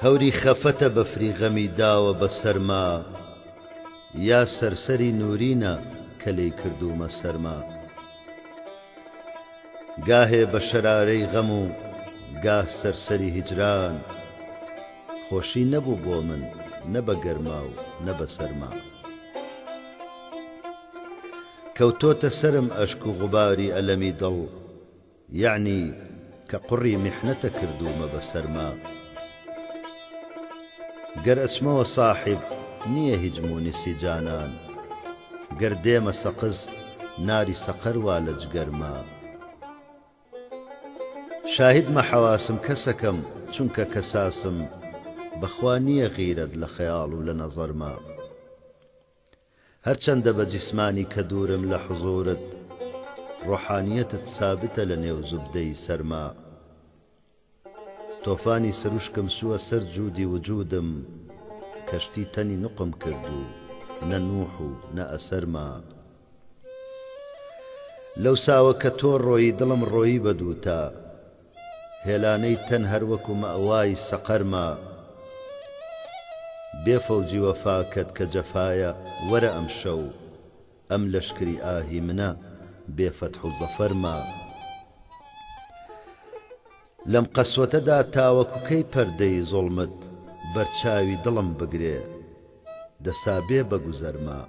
هەوری خەفەتە بەفری غەمی داوە بە سەرما یا سەرسەری نوورینە کە لێی کردوومە سەرما. گاهێ بە شەرارەی غەم و گاه سەرسەری هیجران خۆشی نەبوو بۆ من نە بە گەرما و نە بە سەرما. کەوتۆتە سەرم ئەشک و غوباری ئەلەمی دڵ یەعنی کە قوڕی میحنەتە کردوومە بە سەرما. گەر ئەچمەوە ساحیب نییە هیچ مونیسی جانان گەر دێمە سەقز ناری سەقەر وا لە جگەرما. شاهیدمە حەواسم کەسەکەم چونکە کەساسم بەخوا نییە غیرەت لە خەیاڵ و لە نەزەرما. هەرچەندە بە جیسمانی کە دوورم لە حزوورت ڕۆحانیەتت سابتە لە نێو زوبدەی سەرما. تۆفانی سروشکم چووە سەر جوودی وجوودم کەشتی تەنی نوقم کرد و نە نووح و نە ئەسەر ما. لەوساوە کە تۆ ڕۆیی دڵم ڕۆیی بە دووتا هێلانەی تەن هەر وەکو مەئوای سەقەر ما. بێ فەوجی وەفاکەت کە جەفایە وەرە ئەمشەو ئەم لەشکری ئاهی منە بێ فەتح و زەفەر ما. لەم قەسوەتەدا تاوەکو کەی پەردەی زوڵمت بەر چاوی دڵم بگرێ دەسا بێ بە گوزەرما.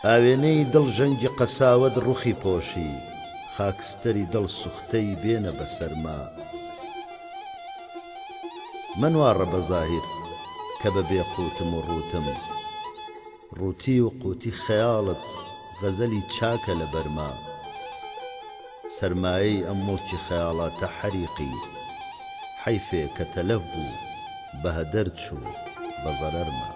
ئاوێنەی دڵ ژەنگی قەساوەت ڕوخی پۆشی خاکستەری دڵ سوختەی بێنە بە سەرما. مەنواڕە بە زاهیر کە بە بێ قووتم و ڕووتم. ڕووتی و قووتی خەیاڵت غەزەلی چاکە لە بەرما. سەرمایەی ئەم موڵکی خەیاڵاتە حەریقی حەیفێ کە تەلەف بوو بە هەدەر چوو بە زەرەرما.